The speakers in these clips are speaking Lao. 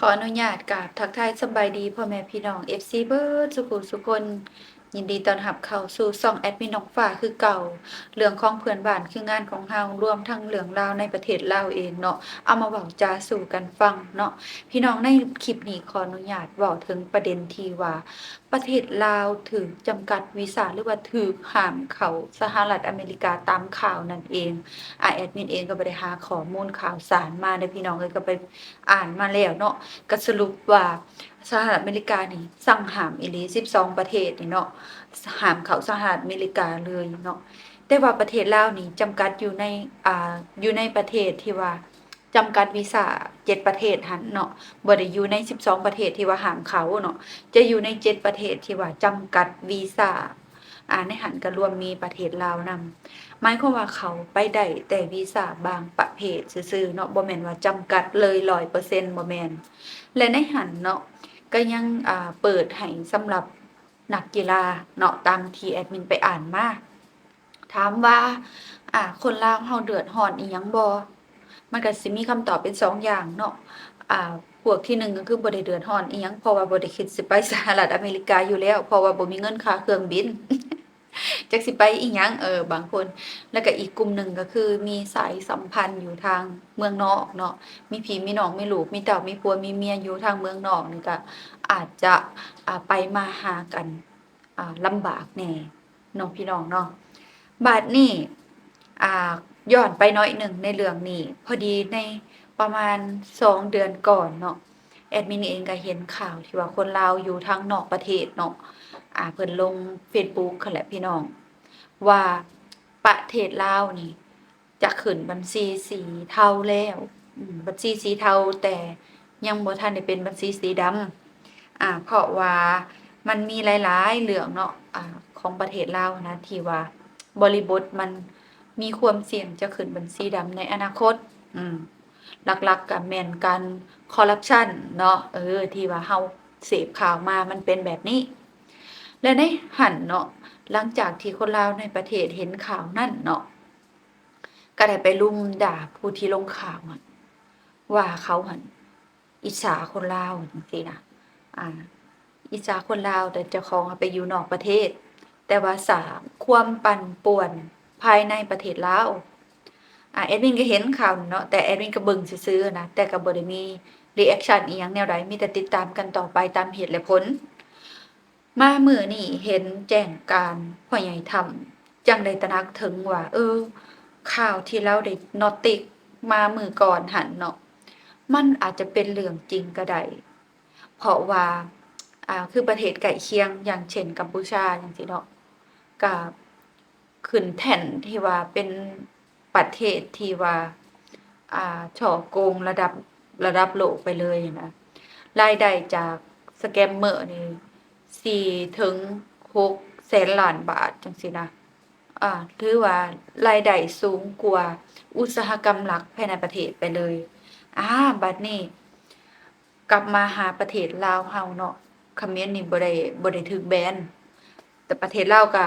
ຂໍອະນຸຍາດກາບທັກທາຍສະບາຍດີພໍ່ແມ່ພີ່ນ້ອງ ເອັຟຊີ ເບິດສູ່ຜູ້ສູ່ຄົນ. ຍິນດີຕ້ອນຮັບເຂົ້າສູ່ຊ່ອງແອດມິນນ້ອງຟ້າຄືເກົ່າ. ເລື່ອງຂອງເພື່ອນບ້ານຄືງານຂອງເຮົາ, ລວມທັງເລື່ອງລາວໃນປະເທດລາວເອງເນາະ, ເອົາມາເວົ້າຈາສູ່ກັນຟັງເນາະ. ພີ່ນ້ອງ, ໃນຄລິບນີ້ຂໍອະນຸຍາດເວົ້າເຖິງປະເດັນທີ່ວ່າ ປະເທດລາວຖືກຈຳກັດວີຊາ ຫຼືວ່າຖືກຫ້າມເຂົ້າສະຫະລັດອາເມລິກາຕາມຂ່າວນັ້ນເອງ. ອາ ແອດມິນເອງກໍບໍ່ໄດ້ຫາຂໍ້ມູນຂ່າວສານມາເດີພີ່ນ້ອງເອີຍ, ກໍໄປອ່ານມາແລ້ວເນາະ, ກໍສະຫຼຸບວ່າສະຫະລັດອາເມລິການີ້ສັ່ງຫ້າມອີ່ຫຼີ ສິບສອງປະເທດນີ້ເນາະ, ຫ້າມເຂົ້າສະຫະລັດອາເມລິກາເລີຍເນາະ. ແຕ່ວ່າປະເທດລາວນີ້ຈຳກັດຢູ່ໃນ ອາ ຢູ່ໃນປະເທດທີ່ວ່າ ຈຳກັດວີຊາເຈັດປະເທດຫັ້ນເນາະ, ບໍ່ໄດ້ຢູ່ໃນສິບສອງປະເທດທີ່ວ່າຫ້າມເຂົ້າເນາະ, ຈະຢູ່ໃນເຈັດປະເທດທີ່ວ່າຈຳກັດວີຊາ. ອາ ໃນຫັ້ນກໍລວມມີປະເທດລາວນຳ. ໝາຍຄວາມວ່າເຂົ້າໄປໄດ້ແຕ່ວີຊາບາງປະເພດຊື່ໆເນາະ, ບໍ່ແມ່ນວ່າຈຳກັດເລີຍຮ້ອຍເປີເຊັນ ບໍ່ແມ່ນ. ແລະ ໃນຫັ້ນເນາະ ກໍຍັງ ອາ ເປີດໃຫ້ສຳລັບນັກກິລາເນາະ, ຕາມທີ່ແອດມິນໄປອ່ານມາ. ຖາມວ່າ ອາ ຄົນລາວເຮົາເດືອດຮ້ອນອີ່ຫຍັງບໍ່? ມັນກໍຊິມີຄຳຕອບເປັນສອງຢ່າງເນາະ. ອາ ພວກທີໜຶ່ງກໍຄືບໍ່ໄດ້ເດືອດຮ້ອນອີ່ຫຍັງ ເພາະວ່າບໍ່ໄດ້ຄິດຊິໄປສະຫະລັດອາເມລິກາຢູ່ແລ້ວ ເພາະວ່າບໍ່ມີເງິນຄ່າເຄື່ອງບິນ ຈັກຊິໄປອີ່ຫຍັງ ເອີ ບາງຄົນ. ແລ້ວກໍອີກກຸ່ມໜຶ່ງກໍຄືມີສາຍສຳພັນຢູ່ທາງເມືອງນອກເນາະ, ມີພີ່ມີນ້ອງ ມີລູກ ມີເຕົ້າ ມີຜົວ ມີເມຍຢູ່ທາງເມືອງນອກນີ້ ກໍອາດຈະ ອາ ໄປມາຫາກັນ ອາ ລຳບາກແດ່ເນາະ ພີ່ນ້ອງເນາະ. ບາດນີ້ ອາ ຍ້ອນໄປໜ້ອຍໜຶ່ງໃນເລື່ອງນີ້, ພໍດີໃນປະມານສອງເດືອນກ່ອນເນາະ ແອດມິນເອງກໍເຫັນຂ່າວທີ່ວ່າຄົນລາວຢູ່ທາງນອກປະເທດເນາະ ອາ ເພິ່ນລົງເຟສບຸກຫັ້ນແຫຼະ ພີ່ນ້ອງ, ວ່າປະເທດລາວນີ້ ຈະຂຶ້ນບັນຊີສີເທົາແລ້ວ. ອືມ ບັນຊີສີເທົາ ແຕ່ຍັງບໍ່ທັນໄດ້ເປັນບັນຊີສີດຳ ອາ ເພາະວ່າມັນມີຫຼາຍໆເລື່ອງເນາະ ອາ ຂອງປະເທດລາວນະ ທີ່ວ່າບໍລິບົດມັນມີຄວາມສ່ຽງຈະຂຶ້ນບັນຊີດຳໃນອະນາຄົດ. ອືມ ຫຼັກໆກໍແມ່ນການຄໍຣັບຊັນເນາະ ເອີ ທີ່ວ່າເຮົາເສບຂ່າວມາມັນເປັນແບບນີ້. ແລະ ໃນຫັ້ນເນາະ ຫຼັງຈາກທີ່ຄົນລາວໃນປະເທດເຫັນຂ່າວນັ້ນເນາະ ກໍໄດ້ໄປລຸມດ່າຜູ້ທີ່ລົງຂ່າວຫັ້ນ ວ່າເຂົາຫັ້ນອິດສາຄົນລາວຈັ່ງຊີ້ນະ ອາ ອິດສາຄົນລາວ ແຕ່ເຈົ້າຂອງໄປຢູ່ນອກປະເທດ ແຕ່ວ່າສ້າງຄວາມປັ່ນປ່ວນພາຍໃນປະເທດລາວ. ອາ ແອດມິນກໍເຫັນຂ່າວນີ້ເນາະ ແຕ່ແອດມິນກໍເບິ່ງຊື່ໆນະ ແຕ່ກໍບໍ່ໄດ້ມີຣີແອັກຊັນອີ່ຫຍັງແນວໃດ ມີແຕ່ຕິດຕາມກັນຕໍ່ໄປຕາມເຫດແລະຜົນ. ມາມື້ນີ້ເຫັນແຈ້ງການພໍ່ໃຫຍ່ທຳ ຈັ່ງໄດ້ຕະໜັກເຖິງວ່າ ເອີ ຂ່າວທີ່ລາວໄດ້ເນາະຕິກມາມື້ກ່ອນຫັ້ນເນາະ ມັນອາດຈະເປັນເລື່ອງຈິງກໍໄດ້ ເພາະວ່າ ອາ ຄືປະເທດໃກ້ຄຽງ ຢ່າງເຊັ່ນກຳປູຊາຈັ່ງຊີ້ເນາະ ກະຂຶ້ນແທ່ນທີ່ວ່າເປັນ ປະເທດທີ່ວ່າ ອ່າ ສໍ້ໂກງລະດັບ ລະດັບໂລກໄປເລີຍນະ. ລາຍໄດ້ຈາກສະແກມເມີນີ້ ສີ່ເຖິງຫົກແສນລ້ານບາດ ຈັ່ງຊີ້ນະ. ອ່າ ຖືວ່າລາຍໄດ້ສູງກວ່າອຸດສາຫະກຳຫຼັກພາຍໃນປະເທດໄປເລີຍ. ອ່າ ບັດນີ້ ກັບມາຫາປະເທດລາວເຮົາເນາະ, ຂະເໝນນີ້ບໍ່ໄດ້ ບໍ່ໄດ້ຖືກແບນ, ແຕ່ປະເທດລາວກະ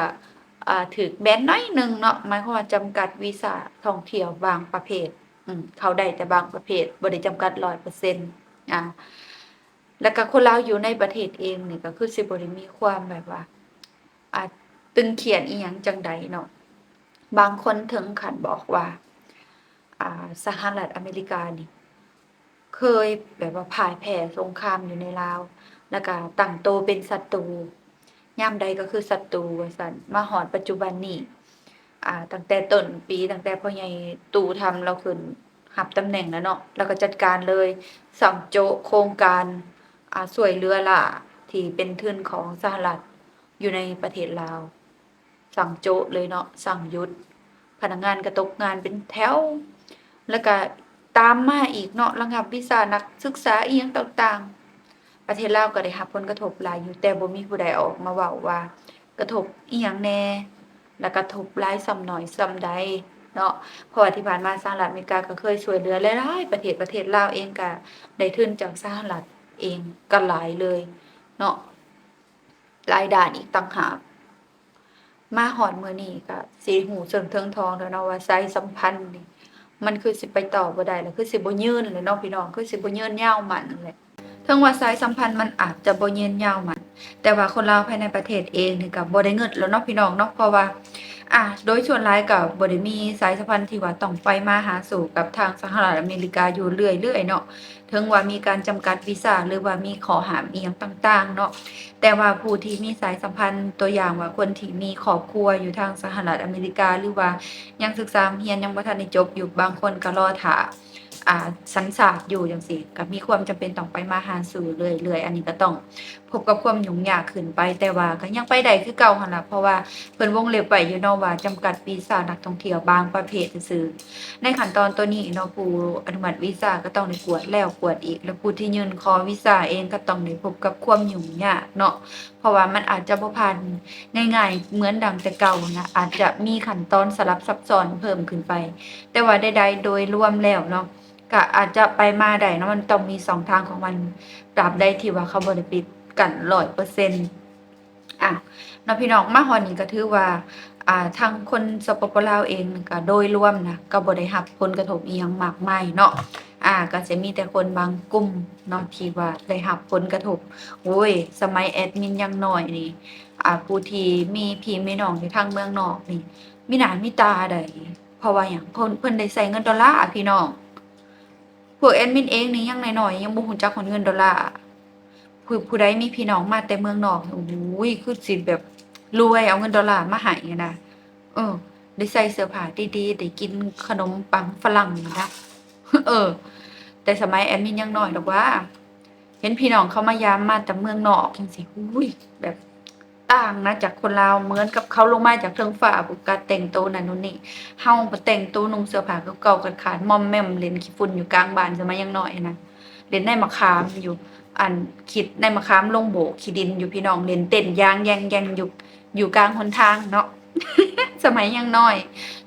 ອ່າ ຖືກແບນໜ້ອຍໜຶ່ງເນາະ, ໝາຍຄວາມວ່າຈຳກັດວີຊາທ່ອງທ່ຽວບາງປະເພດ, ອືມ ເຂົ້າໄດ້ແຕ່ບາງປະເພດ, ບໍ່ໄດ້ຈຳກັດຮ້ອຍເປີເຊັນ. ອ່າ ແລ້ວກະຄົນລາວຢູ່ໃນປະເທດເອງນີ້ ກະຄືຊິບໍ່ໄດ້ມີຄວາມແບບວ່າ ອ່າ ຕຶງຄຽດອີ່ຫຍັງຈັ່ງໃດເນາະ. ບາງຄົນເຖິງຂັ້ນບອກວ່າ ອ່າ ສະຫະລັດອາເມລິການີ້ ເຄີຍແບບວ່າພ່າຍແພ້ສົງຄາມຢູ່ໃນລາວ ແລ້ວກະຕັ້ງໂຕເປັນສັດຕູ, ຍາມໃດກໍຄືສັດຕູວ່າຊັ້ນ. ມາຮອດປັດຈຸບັນນີ້ ອ່າ ຕັ້ງແຕ່ຕົ້ນປີ ຕັ້ງແຕ່ພໍ່ໃຫຍ່ຕູ້ທຳລາວຂຶ້ນຮັບຕຳແໜ່ງແລ້ວເນາະ, ລາວກໍຈັດການເລີຍ ສັ່ງໂຈະໂຄງການ ອ່າ ຊ່ວຍເຫຼືອລ້າທີ່ເປັນທຶນຂອງສະຫະລັດຢູ່ໃນປະເທດລາວ. ສັ່ງໂຈະເລີຍເນາະ, ສັ່ງຢຸດ, ພະນັກງານກໍຕົກງານເປັນແຖວ, ແລ້ວກະຕາມມາອີກເນາະ, ລະງັບວີຊານັກສຶກສາອີ່ຫຍັງຕ່າງໆ. ປະເທດລາວກໍໄດ້ຮັບຜົນກະທົບຫຼາຍຢູ່, ແຕ່ບໍ່ມີຜູ້ໃດອອກມາເວົ້າວ່າກະທົບອີ່ຫຍັງແດ່ ແລະກະທົບຫຼາຍສ່ຳໜ້ອຍສ່ຳໃດເນາະ. ເພາະວ່າທີ່ຜ່ານມາສະຫະລັດອາເມລິກາກໍເຄີຍຊ່ວຍເຫຼືອຫຼາຍໆປະເທດ, ປະເທດລາວເອງກໍໄດ້ທຶນຈາກສະຫະລັດເອງກໍຫຼາຍເລີຍເນາະ, ຫຼາຍດ້ານອີກຕ່າງຫາກ. ມາຮອດມື້ນີ້ກໍຊິຮູ້ເຊິ່ງເຖິງຖອງແລ້ວເນາະ ວ່າສາຍສຳພັນນີ້ມັນຄືຊິໄປຕໍ່ບໍ່ໄດ້ແລ້ວ, ຄືຊິບໍ່ຍືນແລ້ວເນາະພີ່ນ້ອງ, ຄືຊິບໍ່ຍືນຍາວໝັ້ນແຫຼະ. ເຖິງວ່າສາຍສຳພັນມັນອາດຈະບໍ່ຍືນຍາວໝັ້ນ, ແຕ່ວ່າຄົນລາວພາຍໃນປະເທດເອງນີ້ກໍບໍ່ໄດ້ເງິດແລ້ວເນາະ ພີ່ນ້ອງເນາະ, ເພາະວ່າ ອາ ໂດຍສ່ວນຫຼາຍກໍບໍ່ໄດ້ມີສາຍສຳພັນທີ່ວ່າຕ້ອງໄປມາຫາສູ່ກັບທາງສະຫະລັດອາເມລິກາຢູ່ເລື້ອຍໆເນາະ, ເຖິງວ່າມີການຈຳກັດວີຊາ ຫຼືວ່າມີຂໍ້ຫ້າມອີ່ຫຍັງຕ່າງໆເນາະ, ແຕ່ວ່າຜູ້ທີ່ມີສາຍສຳພັນ ຕົວຢ່າງວ່າຄົນທີ່ມີຄອບຄົວຢູ່ທາງສະຫະລັດອາເມລິກາ ຫຼືວ່າຍັງສຶກສາຮຽນຍັງບໍ່ທັນໄດ້ຈົບຢູ່, ບາງຄົນກໍລໍຖ້າ ອາ ສັນຊາດຢູ່ຈັ່ງຊີ້ ກໍມີຄວາມຈຳເປັນຕ້ອງໄປມາຫາສູ່ເລື້ອຍໆ, ອັນນີ້ກໍຕ້ອງພົບກັບຄວາມຫຍຸ້ງຍາກຂຶ້ນໄປ, ແຕ່ວ່າກໍຍັງໄປໄດ້ຄືເກົ່າຫັ້ນລະ ເພາະວ່າເພິ່ນວົງເລັບໄວ້ຢູ່ເນາະວ່າ ຈຳກັດວີຊານັກທ່ອງທ່ຽວບາງປະເພດຊື່ໆ. ໃນຂັ້ນຕອນໂຕນີ້ເນາະ ຜູ້ອະນຸມັດວີຊາກໍຕ້ອງໄດ້ກວດແລ້ວກວດອີກ ແລະ ຜູ້ທີ່ຍື່ນຂໍວີຊາເອງກໍຕ້ອງໄດ້ພົບກັບຄວາມຫຍຸ້ງຍາກເນາະ, ເພາະວ່າມັນອາດຈະບໍ່ຜ່ານງ່າຍໆເໝືອນດັ່ງແຕ່ເກົ່ານະ, ອາດຈະມີຂັ້ນຕອນສະຫຼັບຊັບຊ້ອນເພີ່ມຂຶ້ນໄປ, ແຕ່ວ່າໃດໆໂດຍລວມແລ້ວເນາະ ກະອາດຈະໄປມາໄດ້ເນາະ, ມັນຕ້ອງມີຊ່ອງທາງຂອງມັນ ຕາບໃດທີ່ວ່າເຂົາບໍ່ໄດ້ປິດກັ້ນຮ້ອຍເປີເຊັນ. ອາ ເນາະ ພີ່ນ້ອງ, ມາຮອດນີ້ກໍຖືວ່າ ອາ ທາງຄົນ ສປປ ລາວ ເອງກໍໂດຍລວມນະ ກໍບໍ່ໄດ້ຮັບຜົນກະທົບອີ່ຫຍັງມາກມາຍເນາະ, ອາ ກໍຈະມີແຕ່ຄົນບາງກຸ່ມເນາະທີ່ວ່າໄດ້ຮັບຜົນກະທົບ. ໂອ້ຍ ສະໄໝແອດມິນຍັງນ້ອຍນີ້ ອາ ຜູ້ທີ່ມີພີ່ມີນ້ອງຢູ່ທາງເມືອງນອກນີ້ ມີໜ້າມີຕາໃດ. ເພາະວ່າຫຍັງ? ເພິ່ນ ເພິ່ນໄດ້ໃຊ້ເງິນໂດລາ ພີ່ນ້ອງ. ພວກແອດມິນເອງນີ້ຍັງນ້ອຍໆ ຍັງບໍ່ຮູ້ຈັກຮອດເງິນໂດລາ. ຜູ້ ຜູ້ໃດມີພີ່ນ້ອງມາແຕ່ເມືອງນອກນີ້ ໂອ້ຍ ຄືຊິແບບລວຍ ເອົາເງິນໂດລາມາໃຫ້ນະ. ເອີ ໄດ້ໃສ່ເສື້ອຜ້າດີໆ ໄດ້ກິນຂະໜົມປັງຝຣັ່ງນະ. ເອີ ແຕ່ສະໄໝແອດມິນຍັງນ້ອຍດອກຫວາ. ເຫັນພີ່ນ້ອງເຂົາມາຢາມມາແຕ່ເມືອງນອກຈັ່ງຊີ້ ໂອ້ຍ ແບບ ຕ່າງນະຈາກຄົນລາວ, ເໝືອນກັບເຂົາລົງມາຈາກເທິງຟ້າພຸ້ນ ການແຕ່ງໂຕນັ້ນໂນ່ນນີ້. ເຮົາກໍແຕ່ງໂຕນຸ່ງເສື້ອຜ້າເກົ່າໆຂາດໆ ມອມແມມເຫຼັ້ນຂີ້ຝຸ່ນຢູ່ກາງບ້ານ ສະໄໝຍັງນ້ອຍນະ, ເຫຼັ້ນໃນໝາກຂາມຢູ່ ອັນ ຂີດໃນໝາກຂາມລົງໂບກຂີ້ດິນຢູ່ ພີ່ນ້ອງ, ເຫຼັ້ນເຕັ້ນຢາງແຢງໆຢູ່ ຢູ່ກາງຫົນທາງເນາະ ສະໄໝຍັງນ້ອຍ.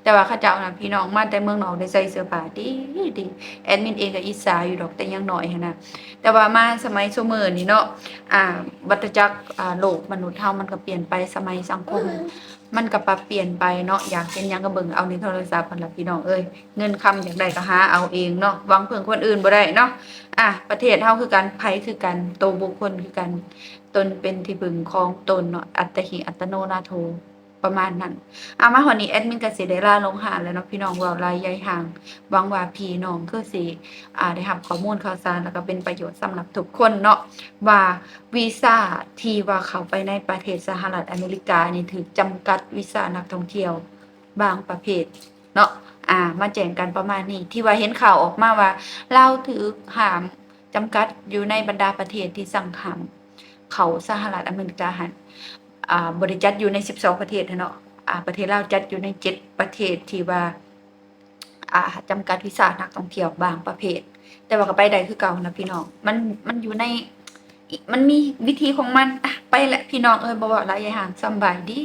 ແຕ່ວ່າເຂົາເຈົ້ານະ ພີ່ນ້ອງມາແຕ່ເມືອງນອກ ໄດ້ໃສ່ເສື້ອຜ້າດີໆ. ແອດມິນເອງກໍອິດສາຢູ່ດອກ ແຕ່ຍັງນ້ອຍຫັ້ນນະ. ແຕ່ວ່າມາສະໄໝຊຸມື້ນີ້ເນາະ ອາ ວັດຕະຈັກ ອາ ໂລກມະນຸດເຮົາມັນກໍປ່ຽນໄປ, ສະໄໝສັງຄົມມັນກໍປັບປ່ຽນໄປເນາະ. ຢາກເຫັນຫຍັງກໍເບິ່ງເອົາໃນໂທລະສັບຫັ້ນລະ ພີ່ນ້ອງເອີຍ. ເງິນຄຳຢາກໄດ້ກໍຫາເອົາເອງເນາະ, ຫວັງເພິ່ງຄົນອື່ນບໍ່ໄດ້ເນາະ. ອາ ປະເທດເຮົາຄືກັນ, ໃຜຄືກັນ, ໂຕບຸກຄົນຄືກັນ, ຕົນເປັນທີ່ເພິ່ງຂອງຕົນເນາະ, ອັດຕະຫິອັດຕະໂນນາໂຖ. ປະມານນັ້ນ. ອາ ມາຮອດນີ້ແອດມິນກໍຊິໄດ້ລາລົງຫາແລ້ວເນາະ ພີ່ນ້ອງ, ເວົ້າຫຼາຍຢາຍຫ່າງ. ຫວັງວ່າພີ່ນ້ອງຄືຊິ ອາ ໄດ້ຮັບຂໍ້ມູນຂ່າວສານ ແລ້ວກໍເປັນປະໂຫຍດສຳລັບທຸກຄົນເນາະ ວ່າວີຊາທີ່ວ່າເຂົ້າໄປໃນປະເທດສະຫະລັດອາເມລິການີ້ ຖືກຈຳກັດວີຊານັກທ່ອງທ່ຽວບາງປະເພດເນາະ. ອາ ມາແຈ້ງກັນປະມານນີ້ ທີ່ວ່າເຫັນຂ່າວອອກມາວ່າລາວຖືກຫ້າມ ຈຳກັດຢູ່ໃນບັນດາປະເທດທີ່ສັ່ງຫ້າມເຂົ້າສະຫະລັດອາເມລິກາຫັ້ນ ອາ ບໍ່ໄດ້ຈັດຢູ່ໃນສິບສອງປະເທດຫັ້ນເນາະ. ອາ ປະເທດລາວຈັດຢູ່ໃນເຈັດປະເທດທີ່ວ່າ ອາ ຈຳກັດວີຊານັກທ່ອງທ່ຽວບາງປະເພດ, ແຕ່ວ່າກໍໄປໄດ້ຄືເກົ່ານະພີ່ນ້ອງ. ມັນ ມັນຢູ່ໃນ ມັນມີວິທີຂອງມັນ. ອາ ໄປແຫຼະພີ່ນ້ອງເອີຍ, ບໍ່ເວົ້າຫຼາຍ ຢ່າຫ່າງ. ສຳບາຍດີ.